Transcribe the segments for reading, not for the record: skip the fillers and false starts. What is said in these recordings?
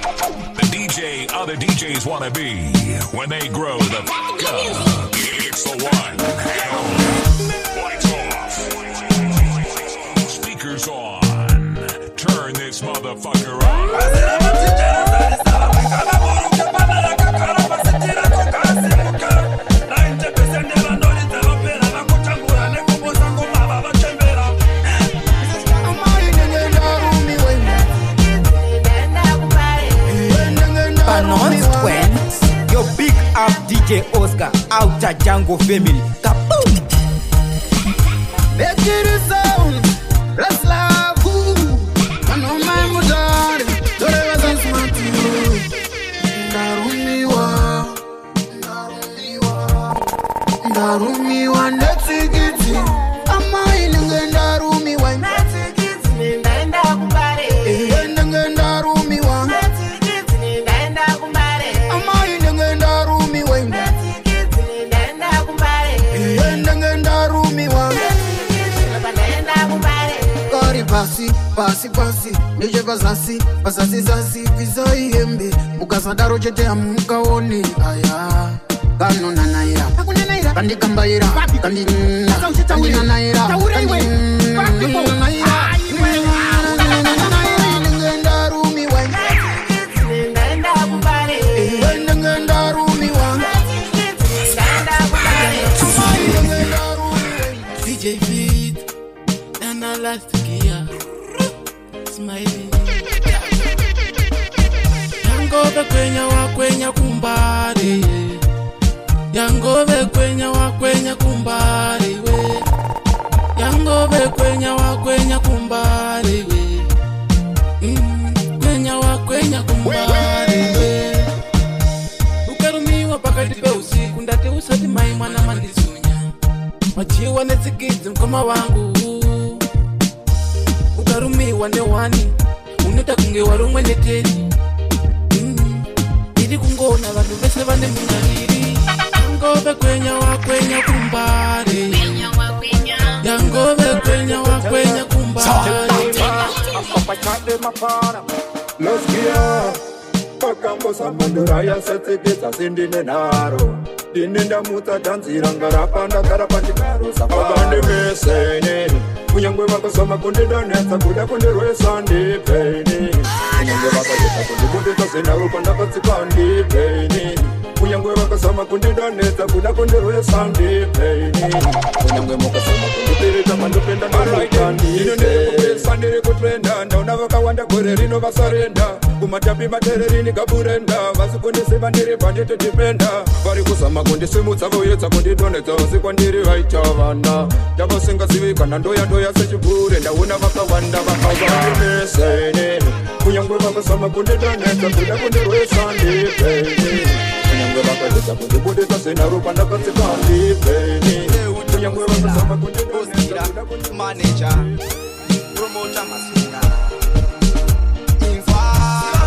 The DJ other DJs want to be when they grow the f up. It's the one and only. Lights off. Speakers on. Turn this motherfucker on. Panonce Yo, big up DJ Oscar, Outer Django family. Kaboom! Make it sound, let's love. Vanoma mudare, toreva zasmati. Ndarumiwa, ndarumiwa, ndarumiwa netsikidzi. Amai nenge ndarumiwa, eh, nenge ndarumiwa. Amai nenge ndarumiwa, eh, nenge ndarumiwa. Kari pasi pasi pasi nechepazasi pazasi zasi bvisai hembe mukasadaro chete hamukaoni aya kanonanaira kandikambaira kandinanaira ndinenge ndarumiwa, eh, ndinenge ndarumiwa. Amai ndinenge ndarumiwa. DJ Fit and I last gear smiling. Yangove kwenya wakwenya kumbare, yangove kwenya wakwenya kumbare we, yangove kwenya wakwenya kumbare we. Kwenya wakwenya kumbare we. Ukarumiwa pakati peusiku, ndati usati mai mwana mandisunya machiwa netsikidzi mukoma wangu. Ukarumiwa nehwani unoita kunge warumwe neteni. Iri kungoona vanhu vese vane munyariri. Yangove kwenya wakwenya kumbare, yangove kwenya wakwenya kumbare. Loskia pakambosamanduraya setsikidza sindine nharo ndine ndamutsa dhanzi ranga rapandagara pachigaro sakavandimeseni kunyangwe vakazama kundidonetsa kuda kundirwisa ndipeni kunyangwe vakaedza kundibudisa zinharo pandakatsika ndipeni kunyangwe vakazama kundidonetsa kuda kundirwisa ndipeni kunyangwe mukazama kundipirita pandopenda ndamuka ndinondiri ndiri kutrenda ndaona vakawanda gore rino vasarenda kumatapi matererini gaburenda vasikundisiva ndiri bhanditi dipenda vari kuzama kundisimudza voyedza kundidonhedza vasi kwandiri vaita vana ndavasingazivi kana ndoya ndoya sechigure ndaona vakawanda vakawandimeseni kunyangwe vakazama kundidonhedza kuda kundirwisa ndipeni kunyangwe vakaedza kundibudisa zinharo pandakatsika ndipeni kunyangwe vakazama kundidonhedza kuda kundirwisa. Manager, promoter Masunda. Ziva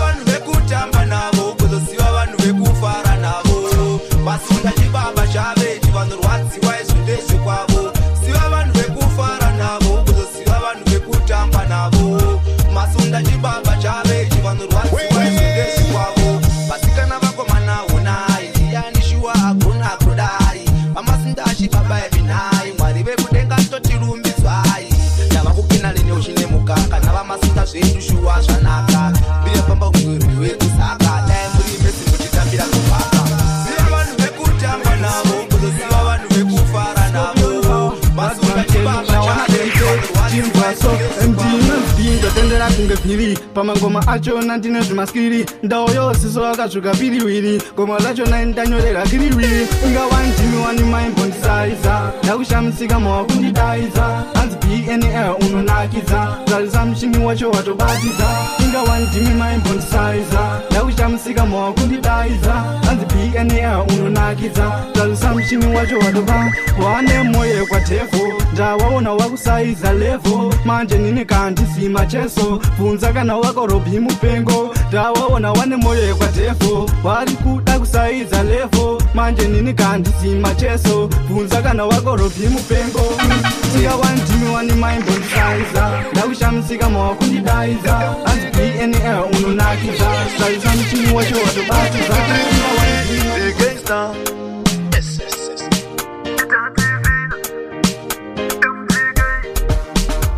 vanhu vekutamba navo, kuzoziva vanhu vekufara navo. Masunda chibaba chavechi vanorwadziwa izvo ndezvekwavo. Ziva vanhu vekufara navo, kuzoziva vanhu vekutamba navo. Masunda chibaba chavechi vanorwadziwa izvo ndezvekwavo. Vasikana vakomana honai, ndiani shuwa agona kudai. Vamasinda chibaba evinai, Mwari vekudenga totirumbidzwai. Ndava kupinda nene uchine mukaka navamasinda zvedu shuwa zvanaka. Mbirafamba kunge wekusaka, dai muri mesi muchitambira kupaka. Ziva vanhu vekutamba navo, kuzoziva vanhu vekufara navo. Masunda chibaba Chimvaso ndinotendera kunge bviri pamangoma achona ndine zvimaskiri ndau yosiso akatsvuka piriwiri goma rachona ndanyorera kiriwiri inga wandimi wani maimbondisaiza ndakushamisika mawakundidaidza hanzi BNL unonakidza zarisa muchini wacho watobatidza inga wandimi maimbondisaiza ndakushamisika mawakundidaidza hanzi BNL unonakidza zarisa muchini wacho watoba wane moyo kwatevo ndawaona wakusaiza level manje nini kandisima cheso bvunza kana wakorobhi mupengo ndawaona wane moyo yekwadhevho wari kuda kusaiza level manje nini kandisima cheso bvunza kana wakorobhi mupengo tika wandimi wani maimbondisaiza ndakushamisika mawakundidaidza hanzi BNL unonakidza. watonakidza. Taisa muchini wacho watobatidza. The gangster. Yes, yes, yes.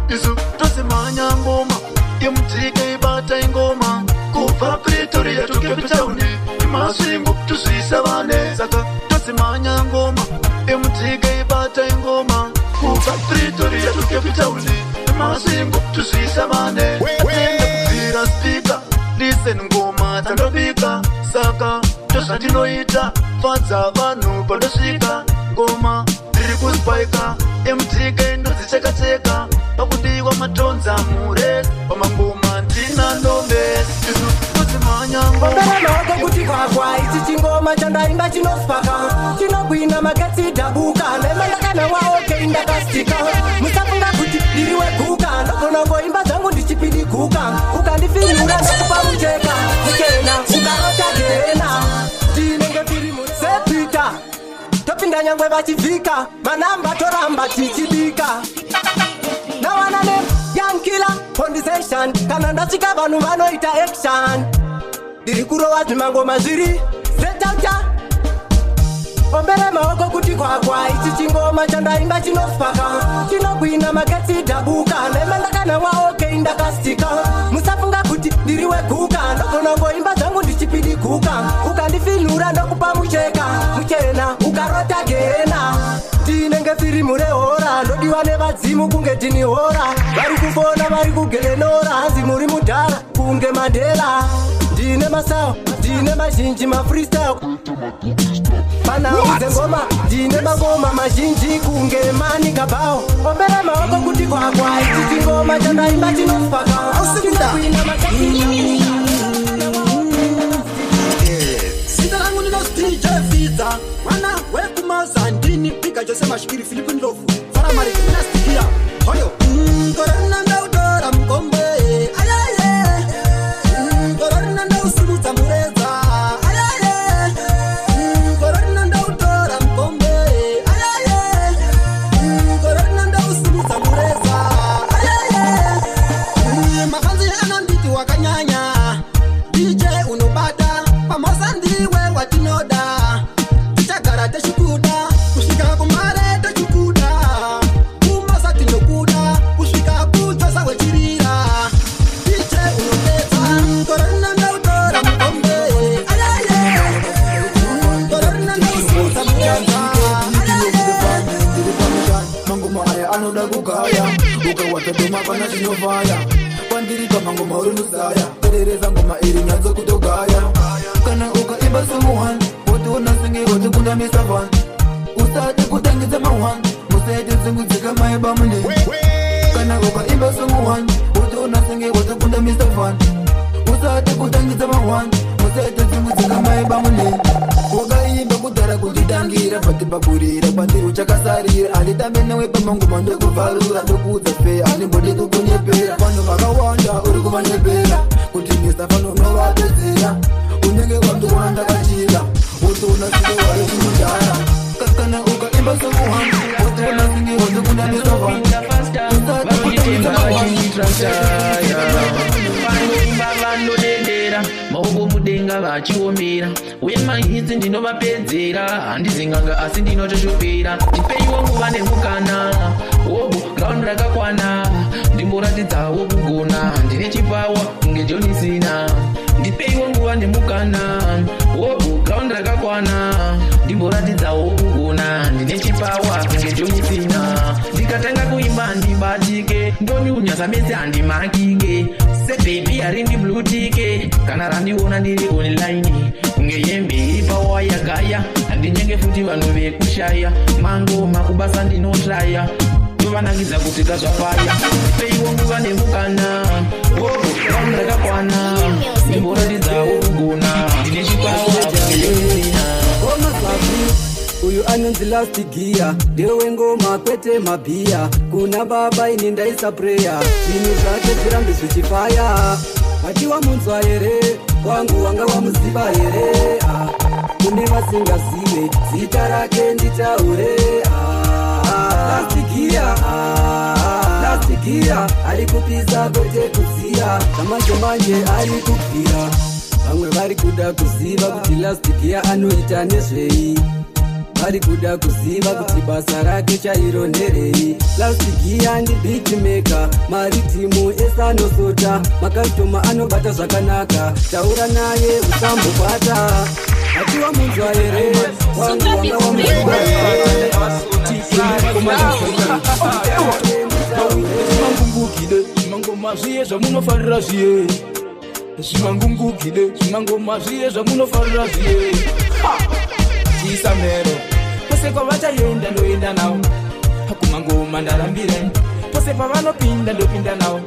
Isu tosimanya ngoma MTK bata ingoma kubva Pretoria to Cape Town Masvingo tuzvisa vane saka tosimanya ngoma MTK bata ingoma kubva Pretoria to Cape Town Masvingo tuzvisa vane tenda kubvira speaker listen ngoma dzandobika saka ndozvandinoita fadza vanhu pandosvika ngoma ndiri kuspaika MTK ndodzichekacheka pakudiwa matonza mure pamangoma ndina ndombe isu todzimanya Ombera maoko kuti kwakwa, ichi chingoma chandaimba chinospaka, chinogwina magetsi dhabuka nemandakana waoke ndakastika. Musafunga kuti ndiri weguka, ndogona ngoimba dzangu ndichipidiguka. Ukandifinhura ndokupa mucheka muchena, ukarota gena ndinenge ndiri musepita. Topinda nyangwe vachivhika manamba, toramba tichibika nawana ne yankila pondisation. Kana ndasvika vanhu vanoita action, ndiri kurova zvimangoma zviri setauta. Ombere maoko kuti kwakwa, ichi chingoma chandaimba chinospaka, chinogwina magetsi dhabuka nemandakana waoke ndakastika. Musafunga kuti ndiri weguka, ndogona ngoimba dzangu ndichipidiguka. Ukandifinhura ndokupa mucheka muchena, ukarota gena ndinenge firimu rehora. Ndodiwa nevadzimu kunge tinihora, vari kufona vari kugelenora, hanzi muri mudhara kunge Mandela. Ndine masawa, ndine mazhinji mafreestyle panauze ngoma, ndine mangoma mazhinji kunge manikabhao. Ombera maoko kuti kwakwa, ichi chingoma chandaimba chinospaka, chinogwina magetsi. Zita rangu ndinozi DJ Fidza, mwana wekumazandini pika Jose Mashikiri Philip Ndlovu faramari inastikia hoyo. Gore rino ndautora mukombe, ayaye. Gore rino ndausimudza mureza, ayaye. Gore rino ndautora mukombe, ayaye. Gore rino ndausimudza mureza, ayaye. Mafanzi anonditi wakanyanya DJ unobata pamosa, ndiwe watinoda, tichagara techikuda kusvika kumare, techikuda kumosa, tinokuda kusvika kudzosa wechirira. DJ unopedza. Gore rino ndautora mukombe, ayaye. Gore rino ndausimudza mureza, ayaye. Mangoma aya anoda kugaya, ukawata doma pana chinovhaya kwandiri pamangoma uri musaya. Terereza ngoma iri nyatso kutogaya. Kana ukaimba somuone wotiona senge wotikunda Mr. Usati kutangidza ma1 musaite dzingudzika maiba mune. Kana ukaimba somuone wotiona senge wotikunda Mr. Usati kutangidza ma1 musaite dzingudzika maiba mune. Wakaimba kudhara kunditangira patipakurira kwandiri uchakasarira. Handitambe newe pamangoma, ndokuvharura, ndokuudza feya, handimbodi kukunyepera. Vanhu vakawanda uri kuvanyepera kuti Mr Fano unovapedzera. Unenge wandiona ndakachira, wotoona singe wari kumudhara. Kana ukaimba somuhani wotoona singe wotikunda Mr. Usati kutangidza ma1. Vanoimba vanodedera, maoko mudenga vachiomera, uye mahitsi ndinovapedzera. Handizinganga asi ndinotoshopera. Ndipeiwo nguva nemukana, wobo ground rakakwana, ndimboratidzawo kugona. Ndine chipawa kunge John Cena. Ndipeiwo nguva nemukana, wobo ground rakakwana, ndimboratidzawo kugona. Ndine chipawa kunge John Cena. Ndikatanga kuimba handibatike, ndonyunyasa mese handimakike sebhebi harindi blutike. Kana randiona ndiri online kunge yembe iri pawaya gaya. Handinyenge futi vanhu vekushaya mangoma, kubasa ndinotraya, tovanangidza kusvika zvafaya. Peiwo nguva nemukana, wobo ground rakakwana, ndimboratidzawo kugona. Ndine chipawa kunge John Cena. Ngoma safi, uyu anonzi Last Gear, ndewe ngoma kwete mabhiya. Kuna baba ini ndaisa prayer, zvinhu zvake zvirambe zvichifaya. Wati wamunzwa here wangu, wanga wamuziva here? Ah, kune vasingazive zita rake nditaure. Ah, Last Gear. Ah, Last Gear ari kupisa kwete kuziya, zvamanje manje ari kubvira. Vamwe vari kuda kuziva kuti Last Gear anoita nezvei, vari kuda kuziva kuti basa rake chairo nderei. Last Gear ndi beatmaker, maridhimu ese anosota, makastoma anobata zvakanaka. Taura naye usambobata atiwa munzwa here wangu wanga Zvimangungugide zvimangoma zviye zvamunofarira zviye, zvimangungugide zvimangoma zviye zvamunofarira zviye. Chisamero pose kwavachaenda ndoenda nawo, kumangoma ndarambire, pose pavanopinda ndopinda nawo,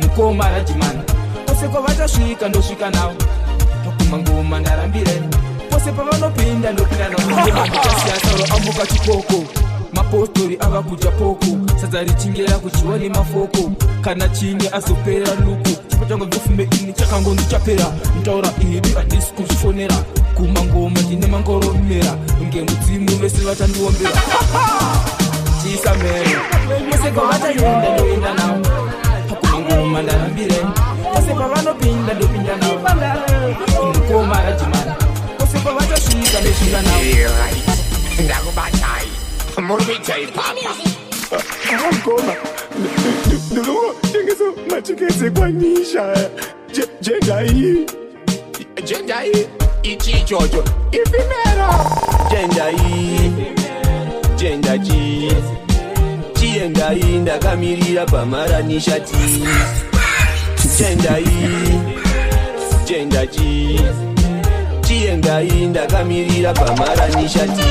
mukoma rajimana, pose kwavachasvika ndosvika nawo, kumangoma ndarambire, pose pavanopinda ndopinda nawo. Chasiyasaro ambuka chikoko, mapostori ava kudya poko, sadza richingera kudyiwa nemafoko, kana chinge azopera luku, chipo changu ndofume ini chakangonzi chapera, mutaura idi handisi kuzvifonera, kumangoma ndine mangoromera, ngemudzimu vese vachandiombera. Chisamero pose kwavachaenda ndoenda nawo, kumangoma ndarambire, pose pavanopinda ndopinda nawo, mukoma rajimana, pose pavachasvika ndosvika nawo. Ndakubatai, muri kuita ipapa. Mukoma, ndinotengesa matiketi ekwanyisha. Jendai. Jendai ichi ichocho ifimero. Jendai, jenda chi, chiendai ndakamirira pamaranisha ti. Jendai, jenda chi, chiendai ndakamirira pamaranisha ti.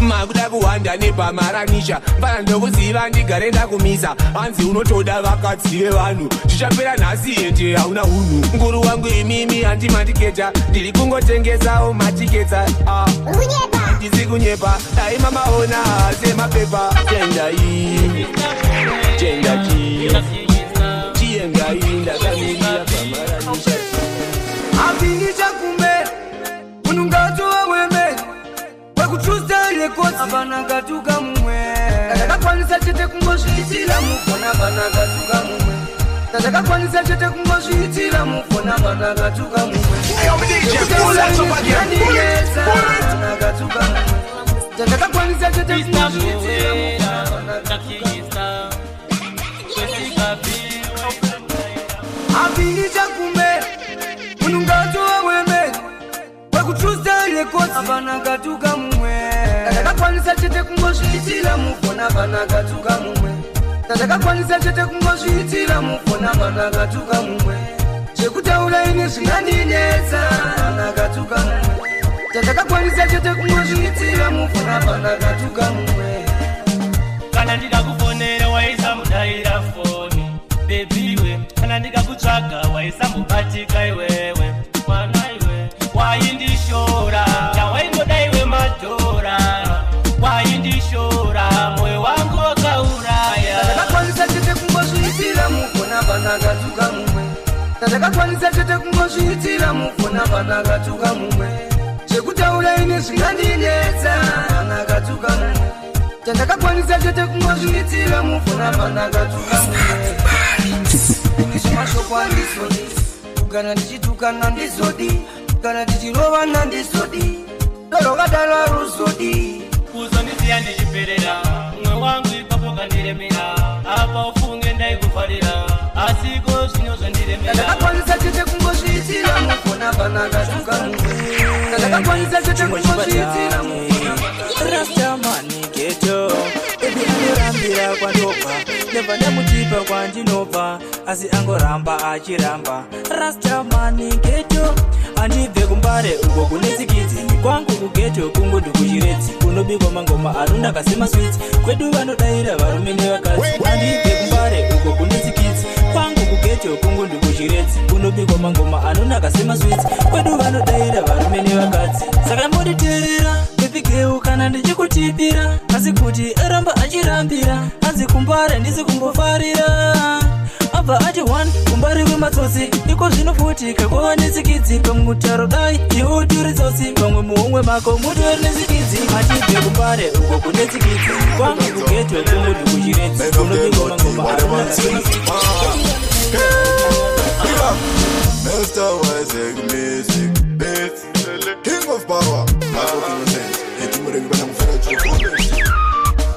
Makuda kuwanda nepamaranisha, mfana ndokuziva ndigare ndakumisa, hanzi unotoda vakadzi vevanhu, zvichapera nhasi ende hauna unhu. Nguru wangu imimi handi mandiketa, ndiri kungotengesawo matiketsa. Handisi kunyepa, dai mamaona semapepa. Jendai, jenda chi, chiendai ndakamirira pamaranisha ti. Apindisha kumbe unungatova wembe wekuchusta rekodi apana katuka mumwe ndakakwanisa chete kungozviitira mufona apana katuka mumwe ndakakwanisa chete kungozviitira mufona apana katuka mumwe apana katuka mumwe ndakakwanisa chete kungozviitira mufona apana katuka mumwe. Apindisha kumbe unungatova wembe wekuchusta rekodi apana katuka mumwe ndakakwanisa chete kungozviitira mufona apana katuka mumwe ndakakwanisa chete kungozviitira mufona apana katuka mumwe zvekutaura ini zvingandinetsa apana katuka mumwe ndakakwanisa chete kungozviitira mufona apana katuka mumwe. Kana ndikakufonera waisamudaira foni bebiwe, kana ndikakutsvaga waisambobatika iwewe mwana iwe, waindishora yawaingoda iwe madhora, waindishora moyo wangu wakauraya. Ndakakwanisa chete kungozviitira mufona apana katuka mumwe ndakakwanisa chete kungozviitira mufona apana katuka mumwe zvekutaura ini zvingandinetsa apana katuka mumwe ndakakwanisa chete kungozviitira mufona apana katuka mumwe. Mashoko andizodi kugara ndichitukana ndizodi kugara ndichirovana ndizodi dorokadala ruzodi kuzondisiya ndichiperera mumwe wangu ipapo kandiremera apa ufunge ndaikufarira asiko zvino zvandiremera. Ndakakwanisa chete kungozviitira mufona apana katuka mumwe ndakakwanisa chete kungozviitira mufona. Rastamani geto ebi anorambira kwandobva ndabva ndamutipa kwandinobva asi angoramba achiramba. Rastamani geto andibve kumbare uko kune tsikidzi kwangu kugeto kungu ndikuchiredzi kunobikwa mangoma anonaka semaswitsi kwedu vanodaira varume nevakadzi. Andibve kumbare uko kune tsikidzi kwangu kugeto kungu ndikuchiredzi kunobikwa mangoma anonaka semaswitsi kwedu vanodaira varume nevakadzi. Saka mbonditeerera bebigeu kana ndichikutipira asi kuti aramba achirambira hanzi kumbare ndisi kumbofarira. Akabva ati 1 kumbari kwematsotsi. Iko zvino futi kakova netsikidzi. Pamutaro dai iwe utori tsotsi, pamwe muhomwe mako mutori netsikidzi. Atibve kumbare uko kune tsikidzi, kwangu kugetwe kumudu kuchiredzi kunobikwa mangoma aruna. Mr. Isaac Music Beats, King of Power,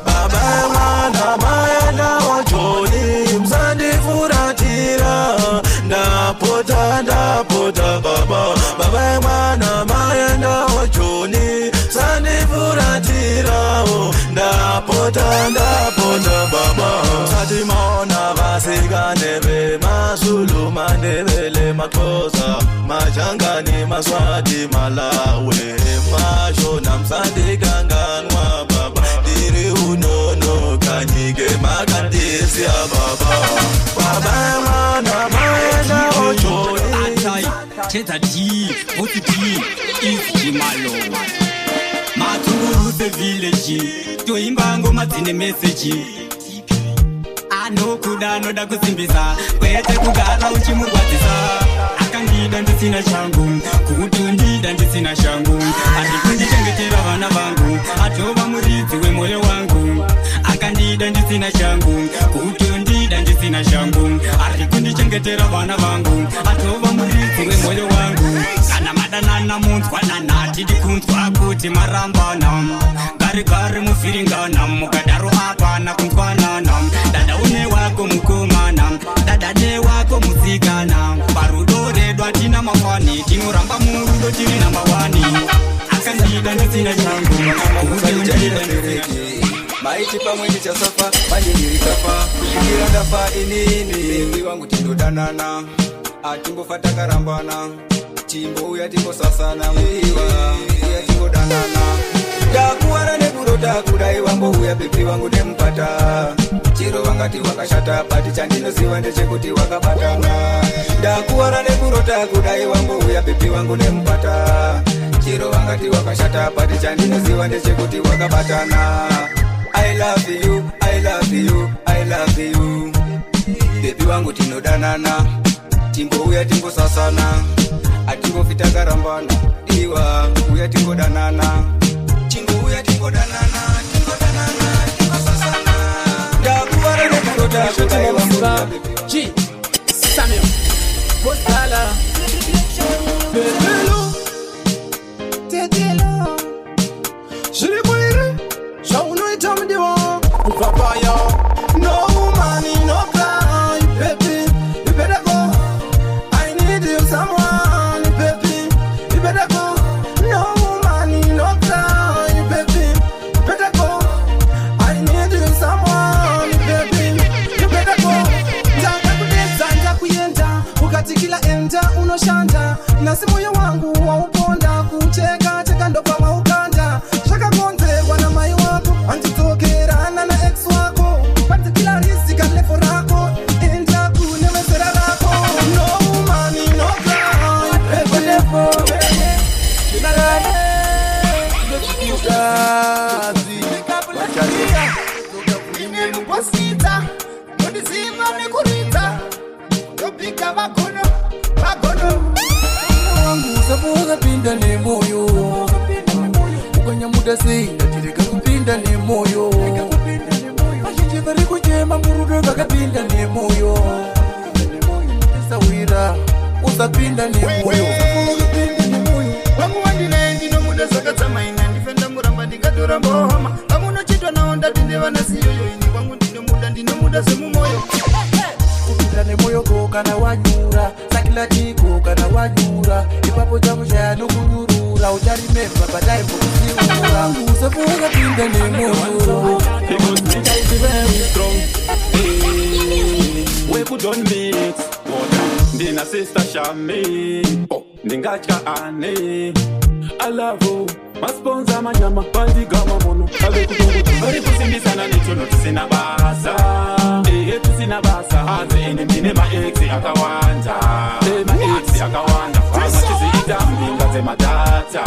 Baba mwana maenda wachoni, musandifuratira, ndapota ndapota baba. Baba mwana maenda wachoni, musandifuratira, oh, ndapota ndapota baba. Musati maona vasikane vemaZulu, maNdebele, maXhosa, maChangani, maSwati, Malawi, maShona, musandikanganwa baba. Ndiri unono kanyike makandisiya baba. Baba mwana maenda wachoni. Cheta D, Bothy D, is Jimalo. Matunguruse village, toimba ngoma dzine message. Anokuda anoda kusimbisa, kwete kugara uchimurwadzisa. Akandida ndisina shangu, kutondida ndisina shangu. Andikundichengetera vana vangu, atova muridzi wemwoyo wangu. Akandida ndisina shangu, kutondida ndisina shangu. Arikundichengetera vana vangu, atova muridzi wemwoyo wangu. Kana madanana munzwanana, tidi kunzwa kuti marambana. Gari gari muvhiringana, mukadaro apana kunzwanana. Dada une wako mukomana, dada newako musikana. Parudo redu hatina mafani, tinoramba murudo tiri namba wani. Akandida ndisina changu, kutondida ndisina. Maiti pamwe ndichasafa, manje ndirikafa kusvikira ndafa inini. Baby wangu tinodanana, atimbofa takarambana, timbouya timbosasana, mudiwa uya tingodanana. Ndakuwara nekurota kudai wambouya baby wangu nemupata. Chero vangati wakashata, but chandinoziva ndechekuti wakabatana. Ndakuwara nekurota kudai wambouya baby wangu nemupata. Chero vangati wakashata, but chandinoziva ndechekuti wakabatana. I love you, I love you, I love you. Baby wangu tinodanana, timbouya timbosasana, atimbofi takarambana, diwa uya tingodanana. Timbouya tingodanana, tingodanana, tingosasana. Ndakuwara nekurota kudai wambouya baby. G Samuel Postala Tetelo, tetelo, zviri kuiri zvaunoita mudiwa kubva paya. No money, no cry, baby, you better go. I need you someone, baby, you better go. No money, no cry, baby, you better go. I need you someone, baby, you better go. Ndakakudedza ndakuenda, ukati kila enda unoshanda. Nasi moyo wangu wauponda, kucheka cheka ndopa waukanda. Zvakakonzerwa namai wako, handidzokerana naex wako. Patikila rizika level rako, enda kune vezera rako. No money, no cry, baby. Inemubosita nondiziva nekuridza ndobika vagono vagono. Wangu usapo wakapinda nemoyo, ukanyamuda sei ndatirega kupinda nemoyo. Vazhinji vari kuchema murudo vakapinda nemoyo, isawira usapinda nemoyo. Wangu wandinaye ndinomuda zvakadzama ina ndife ndamuramba ndingatoramba hama vamunochitwa nawo ndati ndevanasiyoyo ini wangu ndinomuda ndinomuda zvemumoyo. Kupinda nemoyo ko kana wanyura sakilatiko kana wanyura ipapo chamushaya nokunyurura ucharimemba pataimbokusiura usapo wakapinda nemoyo. Because Ninja is very strong. Hey, we could don't mix water. Ndina sister Shami. Oh, ndingatya ane. I love you. Masponza manyama pandigama mono. Ave kutongo vari kusimbisana nechono tisina basa. Eh, tisina basa. Hanzi ini ndine ma-ex akawanda. Eh, ma-ex akawanda. Famba tiziita mbinga dzemadata.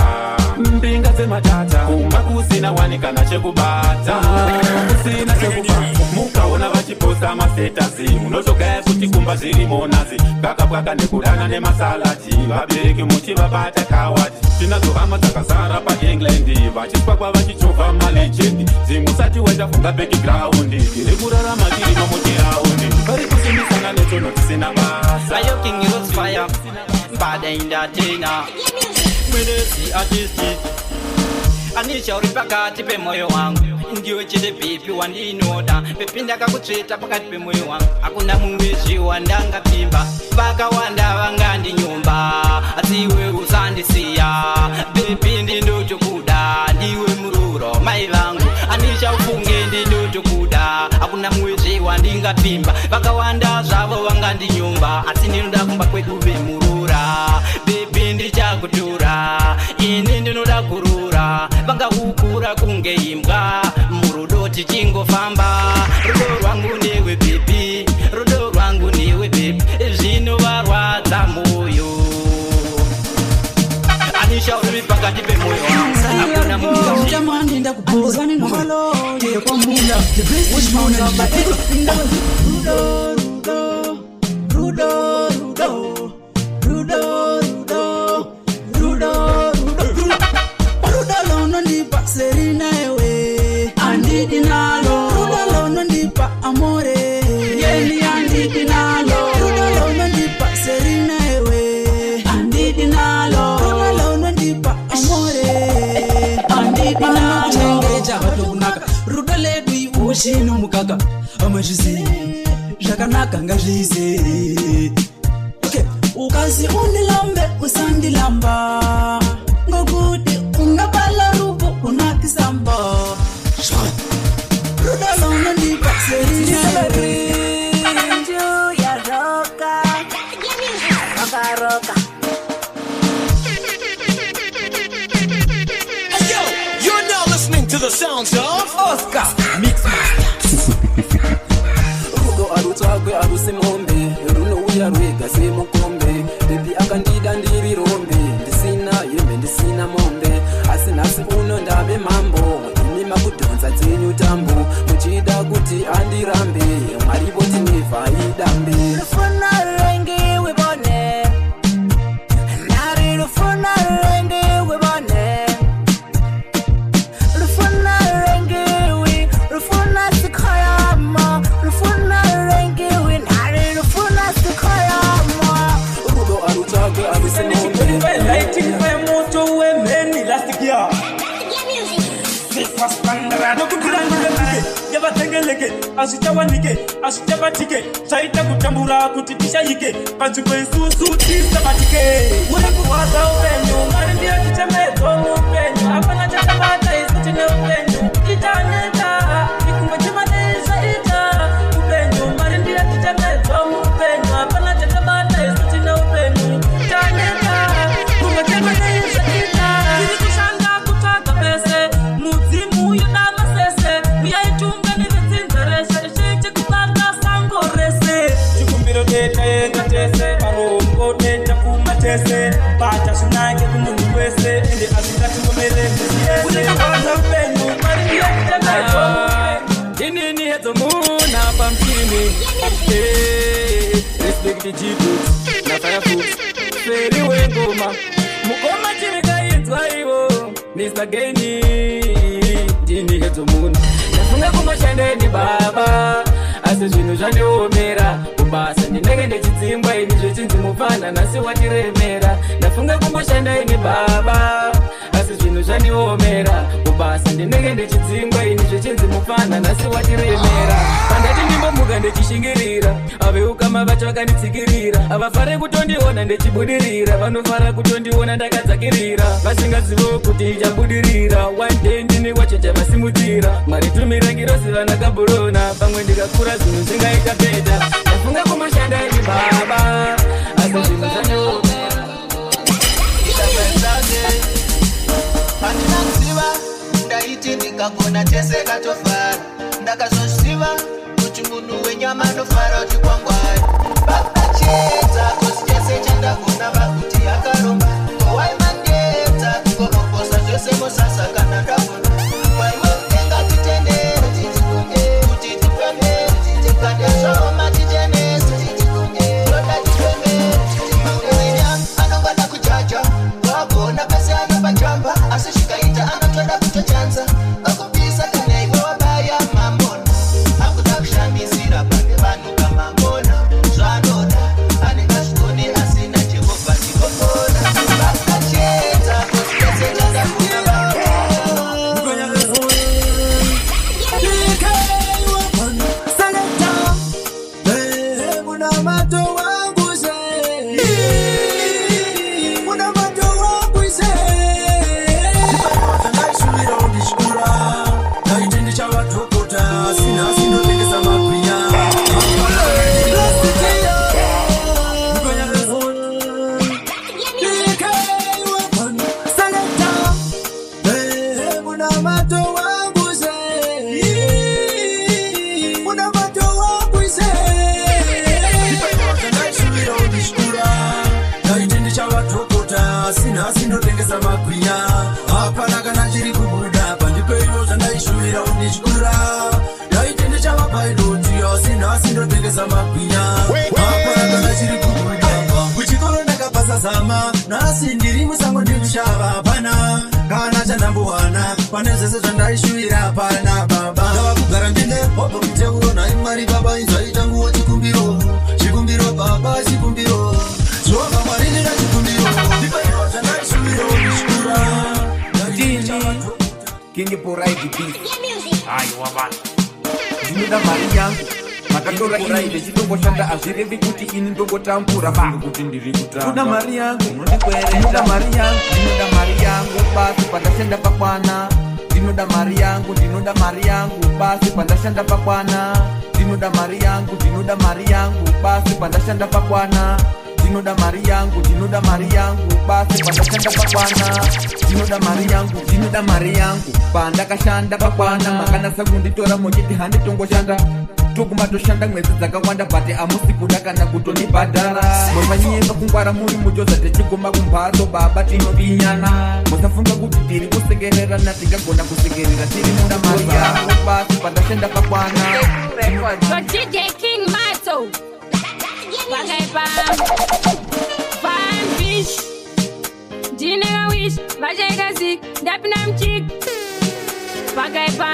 Mbinga dzematata, kumba kusina wani kana chekubata, kusina chekubata. Mukaona vachiposta masetasi, munotogaya kuti kumba zviri monazi. Kakapwaka nekudana nemasalati, vabereki muchivabata kawati. Tinadzo hama dzakazara paEngland, vachiswakwa vachichovha malegendi. Zimusati wachafunga background, tiri kurarama tirimo muchiraundi. Vari kusimbisana netsono tisina basa. Ayo King Rose Fire, bad entertainer. Mwelezi artist, Anisha uri pakati pemoyo wangu, ndiwe chete baby wandinoda. Baby ndakakutsveta pakati pemoyo wangu, hakuna mumwe wandangapimba. Vakawanda vangandinyomba, asi iwe usandisiya. Baby ndinotokuda, ndiwe mururo mai vangu. Anisha ufunge ndinotokuda, hakuna mumwe wandingapimba. Vakawanda zvavo vangandinyomba, asi ndinoda kumba kwedu vemurura. Baby ndichakutura, ini ndinoda kurura. Vangakukura kunge imbwa, murudo tichingofamba. Rudo rwangu newe baby, rudo rwangu newe baby, zvinovarwadza moyo. Anisha uri pakati pemoyo wangu, hakuna mumwe. Jamani ndakubhoza nalo yekwamula the best Rudo rudo rudo rudo rudo rudo rudo rudo lonondipa Serina ewe andidi nalo rudo lonondipa amore yeni andidi nalo rudo lonondipa Serina ewe andidi nalo rudo lonondipa amore andidi nalo chengeja vatokunaka rudo ledu iushino mukaka amazvizi zvakanaka ngazvize. Okay, ukazi unilambe usandilamba ngokuti ungabala rubo unakisamba rudo lonondipa Serina ya roka roka roka. Hey yo, you're now listening to the sounds of Oscar Mix Master. Rudo arutsvagwe arusi mombe, runouya rwega semukombe. Baby akandida ndiri rombe, ndisina hembe ndisina mombe. Asi nhasi uno ndave mambo, imi makudhonza dzenyu tambo. Muchida kuti andirambe, Mwari voti never idambe. Rufuna rwengi wibone, nari rufuna rwengi wibone. Rufuna rwengi wi, rufuna sikhayama, rufuna rwengi wi, nari rufuna sikhayama. Rudo arutsvagwe arusi mombe. Lighting fire moto wemeni last year. Yavatengeleke azvichawanike azvichabatike zvaita kutambura kuti tishayike panzvimbo isusu tisabatike. Uri kurwadza upenyu, mari ndiyo chichemedzo muupenyu, hapana chakabata isu tine upenyu. Itaneta ikumwe chimaneizvaita upenyu, mari ndiyo chichemedzo muupenyu, hapana chakabata isu tine upenyu. Taneta kumwe chimaneizvaita. Tiri kushanda kutsvaga pese, mudzimu yoda masese, uyaitunga nevedzinza reshe, ishe chekubata sango rese. Chikumbiro tetaenda tese, varombo tetapfuma tese, bata zvinake kumunhu wese, ende azvingatingomere misi yese. Uri kurwadza upenyu, mari ndiyo chichemedzo. Inini hedzomuna pamchini. Respect G-Boots na Firefox, Feri wengoma mukoma chirikaidzwa ivo Mr. Gaini. Ndini hedzomuna ndafunga kumashandeni baba, asi zvinhu zvandiomera kubasa ndinenge ndichidzingwa ini zvichinzi mupfana nhasi watiremera. Ndafunga kumboshandaini baba, asi zvinhu zvandiomera kubasa ndinenge ndichidzingwa ini zvichinzi mupfana nhasi watiremera. Pandati ndimbomuka ndichishingirira, aveukama vacho vakanditsikirira, havafare kutondiona ndichibudirira, vanofara kutondiona ndakadzakirira, vasingazivo kuti ichabudirira. One day ndini wacho chavasimudzira, Mwari tumira ngirozi vana kabhurona, pamwe ndikakura zvinhu zvingaita beta. Ndafunga kumashandaini baba, asi zvinhu zvandiomera. Handina kuziva ndaiti ndikagona tese katofara, ndakazozviziva kuti munhu wenyama anofara uchikwangwari. Vakachedza kosi chese chandagona vakuti akaromba, kowaimandedza kungorokosa. ndichava dhokota, asi nhasi ndotengesa magwinya. Hapana kana chiri kubuda pandipeiwo zvandaishuvira ndichikura. Ndaiti ndichava pilot, asi nhasi ndotengesa magwinya. Hapana kana chiri kubuda. Kuchikoro ndakapasa zama, nhasi ndiri musango ndikushava. Hapana kana chandambowana pane zvese zvandaishuvira, hapana baba. Ndava kugara ndine hope miteuro. Nhai Mwari baba, inzwai changuwo chikumbiro, chikumbiro baba, chikumbiro. Jehovha Mwari, ndina chikumbiro, ndipeiwo zvandaishuvira ndichikura. Ndini King Poraidi Beat. Aiwa vanhu, ndinoda mari yangu makatora ini ndichitongoshanda. Hazvirevi kuti ini ndongotambura ba. Kuti ndiri kutamba. Ndinoda mari yangu, ndinoda mari yangu, ndinoda mari yangu basi, pandashanda pakwana. Ndinoda mari yangu, ndinoda mari yangu basi, pandashanda pakwana. Ndinoda mari yangu, ndinoda mari yangu basi, pandashanda pakwana. Ndinoda mari yangu, ndinoda mari yangu basi, pandashanda pakwana. Ndinoda mari yangu, ndinoda mari yangu, pandakashanda pakwana. Makanasa kunditora muchiti handitongoshanda, toguma toshanda mwedzi dzakawanda, but hamusi kuda kana kutondibhadhara. Musanyemba kungwara muri mujoza, tichiguma kumbatso baba tinopinyana. Musafunga kuti tiri kusekererana, tingagona kusekerera tiri muda. Mari yangu basi, pandashanda pakwana. So DJ King Mato. Pakaipa. Fine fish. Ndine wish. Vacheka sick. Ndapinda muchik. Pakaipa.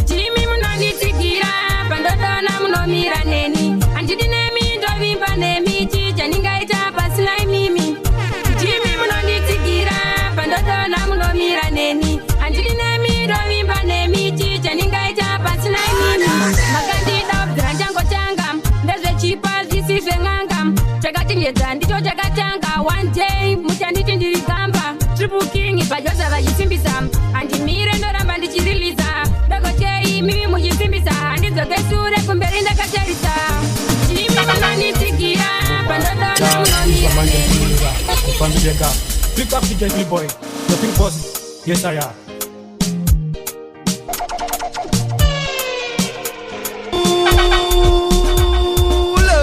Ndimi munonditsigira. Pandodona munomira neni. Handidi nemi, ndovimba nemi. Chichandingaita pasina imimi? Ndimi munonditsigira. Pandodona munomira neni. Handidi nemi, ndovimba nemi. Chichandingaita pasina imimi? Makandida kubvira ndichangotanga. Ndezvechipa zvisi zven'anga. Chakachenjedza ndicho chakatanga. One day muchanditi ndiri gamba. Triple King pajoza vachisimbisa. Handimire, ndoramba ndichiriliza. Dokochei mimi muchisimbisa. Handidzoke shure, kumberi ndakatarisa. Ndimi munonditsigira. Pandodona munomira neni. Kufambireka. Pick up DJ Boy, the big boss. Yes, I am.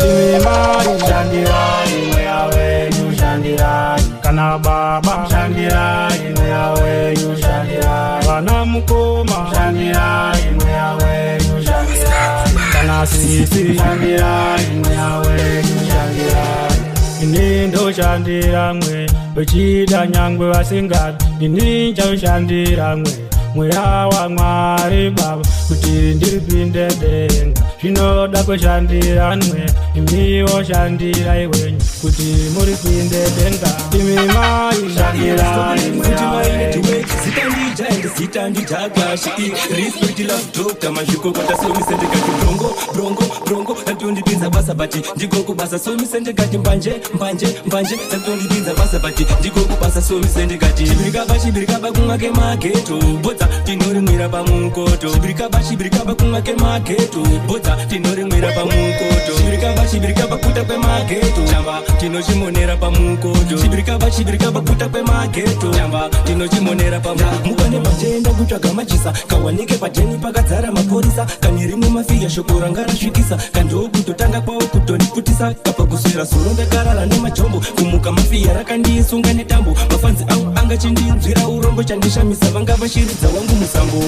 Imai shandirai, mweya wenyu shandirai. Kana baba shandirai, mweya wenyu shandirai. Vana mukoma shandirai, mweya wenyu shandirai. Kana sisi shandirai, mweya wenyu shandirai. Ini ndoshandira mwe vechida nyangwe vasingadi. Ini nchaushandira mwe mweya waMwari baba kuti ndiripinde denga. Zvinoda kushandira mwe, imiwo shandirai wenyu kuti muripinde denga. Imi mai shandirai mweya wenyu. Zita ndija zita ndijagashi. Respect love doctor mazvikokota. Somise ndikati brongo brongo brongo, tatondipinza basa but ndiko kubasa. Somise ndikati mbanje mbanje mbanje, tatondipinza basa but ndiko kubasa. Somise ndikati chibirikaba chibirikaba kumwa kemageto, bodza tinorimwira pamukoto. Chibirikaba chibirikaba kumwa kemageto, bodza tinorimwira pamukoto. Chibirikaba chibirikaba kuta kwemageto, chamba tinochimonera pamukoto. Chibirikaba chibirikaba kuta kwemageto, chamba tinochimonera pamukoto. Mukane pachenda kutsvaga machisa, kawanike pajeni pakadzara mapurisa. Kane rimwe mafiya shoko ranga rasvikisa, kandokutotanga kwawo kutondiputisa. Kapa kuswera soro ndakarara nemajombo, kumuka mafiya rakandisunga netambo. Mafanzi angu angachindinzwira urombo, chandishamisa vanga vachiridza wangu musambo.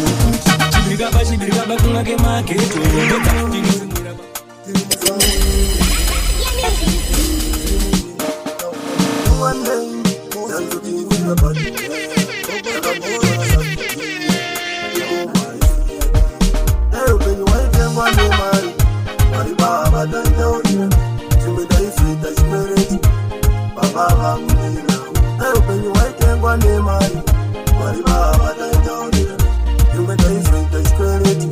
Chibirikaba chibirikaba kumwa kemageto, bodza tinorimwira. Upenyu waitengwa nemari, Mwari baba taitaurira chimwe ndaizoita chikwereti, baba vangu ndinavo. Dai upenyu waitengwa nemari, Mwari baba taitaurira chimwe ndaizoita chikwereti,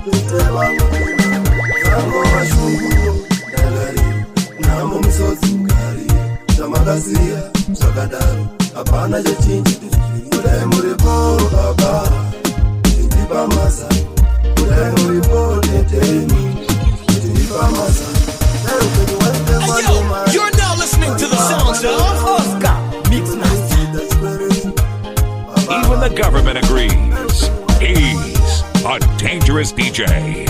tete vangu ndinavo. Dzangova shunguyo ndangariro, nhamo misodzi mukariro, zvamakasiya zvakadaro, hapana chechinji. Kudai muripo baba, chindipa mazano. Kudai muripo teteni, chindipa mazano. Hey, yo, you're now listening to the sounds of Oscar Mixmaster. Even the government agrees. He's a dangerous DJ.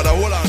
Lord, hold on.